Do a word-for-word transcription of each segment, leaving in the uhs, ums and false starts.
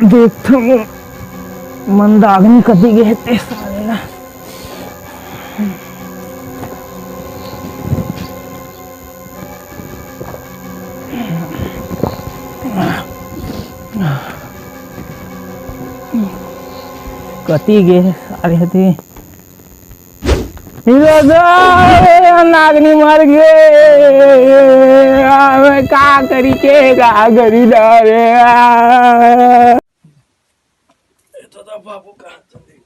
देखथंव, मंदाकिनी कति गे हे ते साले ला। कति गे हे साले ह ते? दादा, ए, नागनी मर गे। आ, मैं का करी के, का करी डारे? आ। ए, दादा, बाबू कहाँ चले?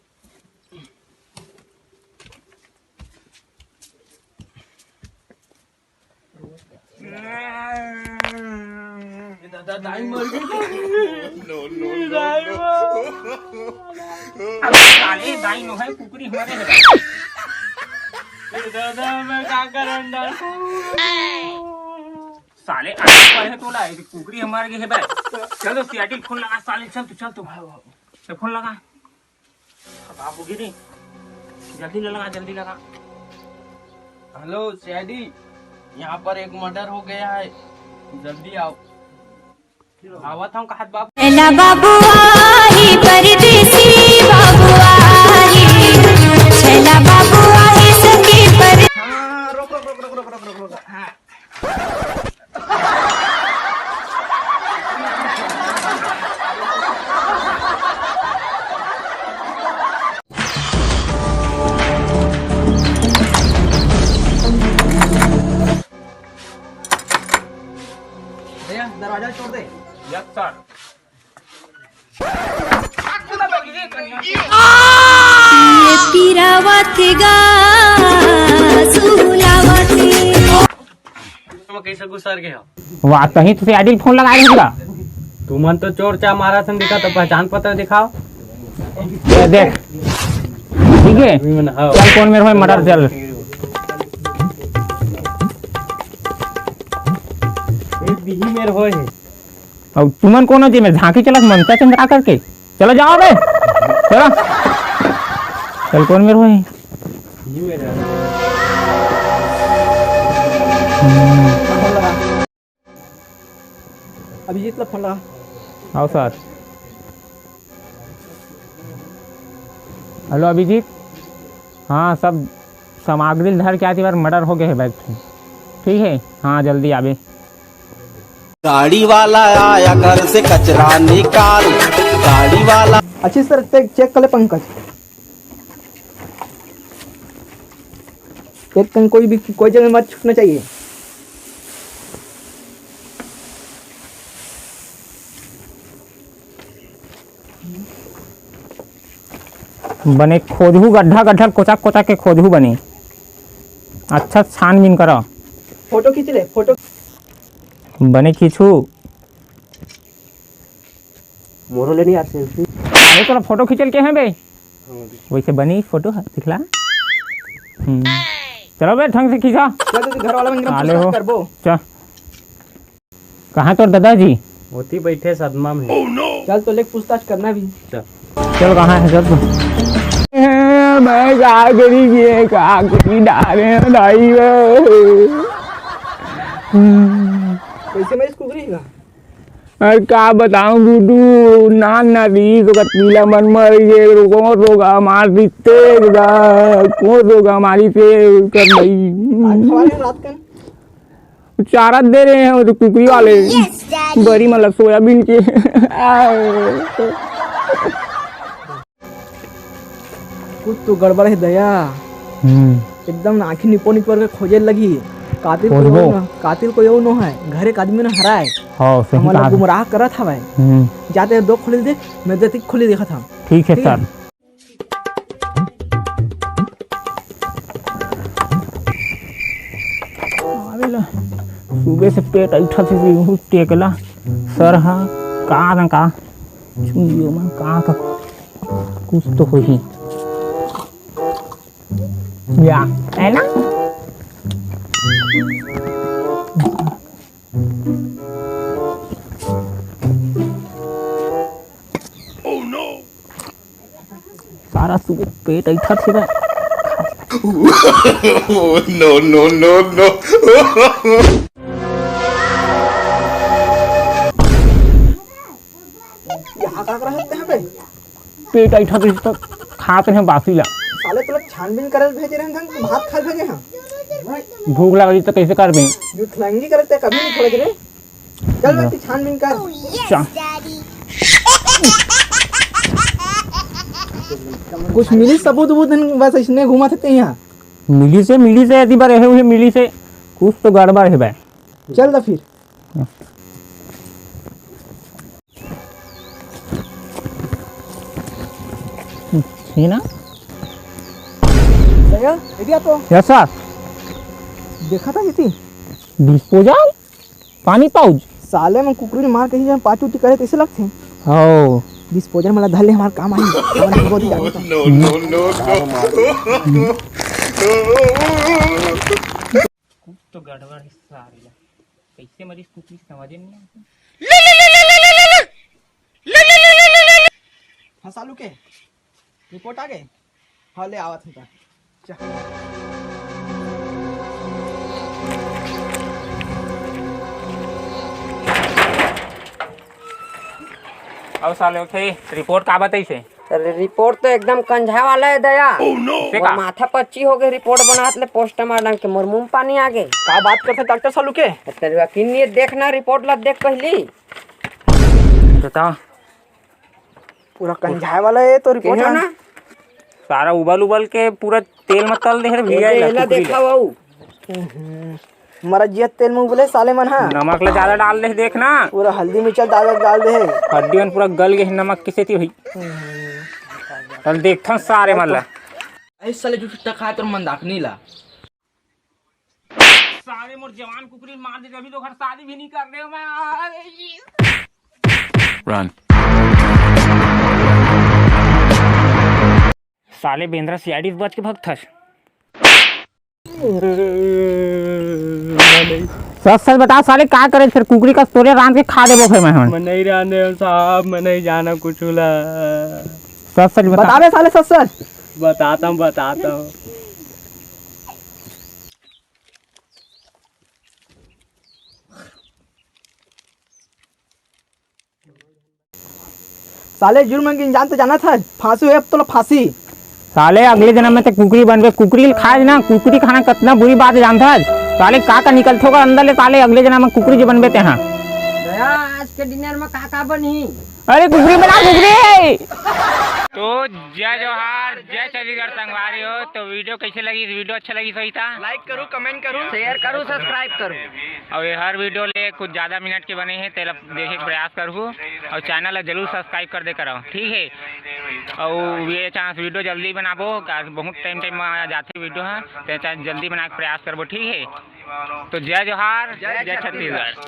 ए दादा, दाई मर गे। No, no, no, no। अबे साले, दाई नोहे, कुकरी हमारे हे। ए दादा, मैं का करन डाल? साले, आगे पड़े हे तोला, ए कुकरी हमारे गे हे बे। चल तो सीआईडी फोन लगा साले, चल तू, चल तू। चल फोन लगा। बाबू गिरी, जल्दी लगा, जल्दी लगा। हेलो सीआईडी, यहाँ पर एक मर्डर हो गया है, जल्दी आओ। आवत हूँ कहत बाबू। पहला बाबू आही, परदेसी बाबू आही, पहला बाबू आही, सखी पर हाँ, रोक, रोक, रोक। हाँ। भैया, दरवाजा छोड़ दे। Yes sir. ये पीरावत गा सुलावत। तुम कैसे गुसर गए हो? वाह, तहीं तो सीआईडी फोन लगाए रहे का? तुमन तो चोर चा मारा सन दिखा, तो पहचान पत्र दिखाओ। ये देख, ठीक है? अभी मन, हाँ। चल, कौन मेरे भाई मर्डर चल। ये बिही मेरे होए है। अब तुमन कोनो जे में झांकी चलत मनसा चंद्रा करके चला जाओ बे। चला। चल कौन मेरे भाई? ये मेरा। हम्म। अभिजीत ला फोन लगा। आओ सर। हेलो अभिजीत। हाँ, सब सामग्री धर के आती बार मर्डर हो गए है बैग। ठीक है, हाँ, जल्दी आबे। गाड़ी वाला आया घर से कचरा निकाल, गाड़ी वाला। अच्छी सर, चेक, चेक कर ले पंकज। एक कहीं कोई भी, कोई जगह मत छूटना चाहिए। बने खोजहू गड्ढा गड्ढा कोचा कोचा के खोजहू बने। अच्छा छानबीन करा। फोटो खींच ले, फोटो। बने खींचू। मोरो लेनी यार सेल्फी। अरे तोला फोटो खींचल के हैं बे? वैसे बनी फोटो है, दिखला। हम्म। चलो बे, ढंग से खींचा। चल, तू घर वाला मन आले हो। करबो। चल। कहाँ तोर दादाजी? ओती बैठे सदमा में। चल, तो लेके पूछताछ करना भी। चल। चल, कहाँ है, चल तू। ए, मैं का करी ये, का करी डारे भाई। कैसे मैं इसको करेगा? अरे का बताऊं गुड्डू, नान ना रहीस, ओकर पीला मन मर गे, कौन रोगा मार दिते गा, कौन रोगा मारी से ओकर भाई। आज खवाए रात कन? चारा दे रहे हैं वो तो कुकरी वाले, बरी मतलब सोयाबीन के। कुछ तो गड़बड़ है दया। हम्म। एकदम आँखी निपो निपोर के खोजे लगी। कातिल कोई खोजबो। अउ न, कातिल कोई अउ नो है, घर एक आदमी न हराए। हाँ, सही हमन ला कहा। गुमराह करत हवय। हम्म। जाते दो खोली देख, मैं देती खोली देखत हूँ। ठीक है ठीक है। सर। आवेला, सुबह से पेट ऐठा से टेकला, सर हा, का न का, चुंदियो मन का का कुछ तो होही। या, है ना? सारा सुबह पेट ऐठा थे ना। No, no, no, no। पेट अइठा तो खात रहे बासी ला। साले तोला छानबीन करल भेजे रहे, हम भात खाए भेजे हैं। भूख लग रही तो कैसे करबे? जुठलंगी करते कभी नहीं छोड़े रे। चल बेटी, छानबीन कर। चा- कुछ मिली सबूत उबूत, बस इसने घूमा थे यहाँ। मिली से, मिली से, ऐसी बार रहे हुए मिली से, कुछ तो गड़बड़ है भाई। चल तो फिर। छीना। भैया, इधर तो। Yes sir। देखा था किती? Disposal? पानी pouch? साले में कुकरी मार के ही जब पाँच उठी करे तैसे लगथे। हो। Disposal मला धर ले, हमार काम आई। No, no, no, no। कुछ तो गड़बड़ है सारे ला। कैसे मरीज कुछ समझ में नहीं आता। हाँ सालू के रिपोर्ट आ गए। हाँ, ले आवत हूँ। अब साले उठे, रिपोर्ट का बताइसे? अरे, रिपोर्ट तो एकदम कंझा वाला है दया। Oh, no! से मोर का? माथा पच्ची हो गए रिपोर्ट बनात ले पोस्टमार्टम के, मोर मुंह पानी आ गए। का बात करते डॉक्टर सालू के? तेरे यकीन नहीं है, देखना रिपोर्ट ला देख पहली। बता। पूरा कंझाए वाला है तो रिपोर्ट केहे ना। सारा उबल उबल के पूरा तेल में तल दे रे भैया, ये ला ला कुकरी देखा ला। बाबू। मरा जिया तेल में उबले साले मन हा। नमक ले ज्यादा डाल दे, देख ना। पूरा हल्दी मिर्चा डाल, डाल दे है। हड्डी मन पूरा गल गए नमक के सेती भाई। चल देखथन सारे मन ला। ऐ साले जो छुट्टा खाए तोर मंदाकिनी ला। सारे मोर जवान कुकरी मार दे, अभी तो घर शादी भी नहीं कर रहे हो मैं। Run। साले बेंदरा सीआईडी बच के भगथस। सच सच बता साले, का करे फिर? कुकरी का तोरे रांध के खा देबो फिर मैं। मैं नहीं रहने साहब, मैं नहीं जाना कुछ ला। सच सच बता। बता बे साले, सच सच। बताता हूँ, बताता हूँ। साले जुर्म के इंजाम तो जानत हस, फांसी होय अब तोला फांसी। साले अगले जन्म में ते कुकरी बनबे, कुकरी ल खाए ना, कुकरी खाना कितना बुरी बात है जानत हस। साले का का निकलथे ओकर अंदर ले, साले अगले जन्म में कुकरी जो बनबे ते हाँ। दया, आज के डिनर में का का बनही? अरे कुकरी बना, कुकरी। तो जय जोहार, जय छत्तीसगढ़ संगवारी हो। तो वीडियो कैसे लगी? वीडियो अच्छा लगी सही था, लाइक करू, कमेंट करू, शेयर करू, सब्सक्राइब करू। और ये हर वीडियो ले कुछ ज्यादा मिनट के बने हैं, तेला देखे के प्रयास करहू। और चैनल ला जरूर सब्सक्राइब कर दे करो, ठीक है। और ये चांस वीडियो जल्दी बनाबो, काहे बहुत टाइम टाइम में आ जाते वीडियो है, तो चांस जल्दी बनाए के प्रयास करबो, ठीक है। तो जय जोहार, जय जय छत्तीसगढ़।